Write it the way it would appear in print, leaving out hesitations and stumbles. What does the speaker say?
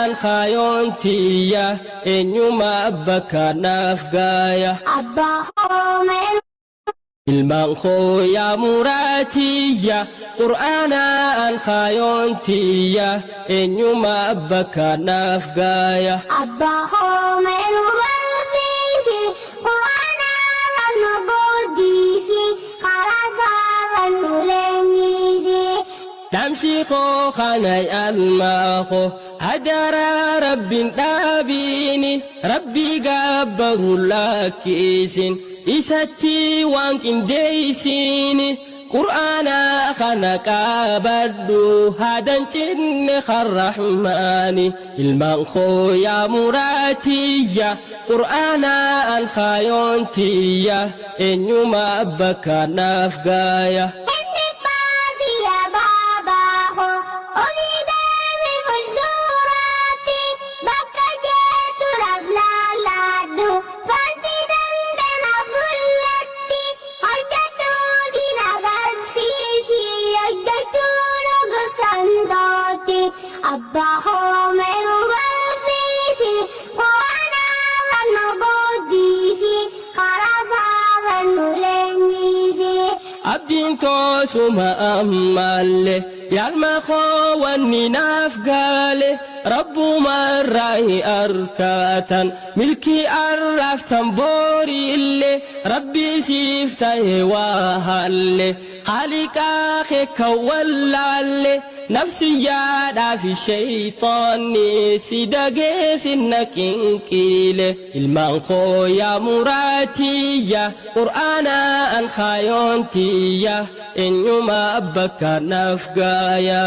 An kaayoon tiyya eenyuma bakka naaf gaaya. Abbaa koo mee Ilmaan koo yaa muraatiyya Qur'aana an kaayoon tiyya eenyuma bakka naaf gaaya. Abbaa koo mee nu barsiisi Qur'aana irra nu guddisi karaa isaarra nu leenjisi. Dhaamsi koo kana ilma koo hadaraa Rabbiin dhaabiini Rabbi gabbaru lakkisin isatti waan qindeessini Qur'aana kana qabadhu haadan cinne kan Rahmaani ilmaan koo yaa muraatiyya Qur'aana an kaayoon tiyya eenyuma bakka naaf gaaya. Inni baadiyyaa baabaa koo olii deemi fuulduraatti bakka jettu naaf laalladhu fanti dandanaaf mul'atti hojjedhu siin agarsiisi hojjechuun gosaan tootti abbaa koo mee nu barsiisi Qur'aana irra nu guddisi karaa isaarra nu leenjisi. Abdiin toosuma ammallee yaalma koo wanni naaf gaale Rabbuma irraa arkatan milkii arraaftan booriillee Rabbi siif ta'e waa haalle Khaaliqaa kee kan wallaalle nafsiyyaadhaa fi shayxaanni si dageessinna qinqiile ilmaan koo yaa muraatiyya Qur'aana an kaayoon tiyya eenyuma bakka naaf gaaya.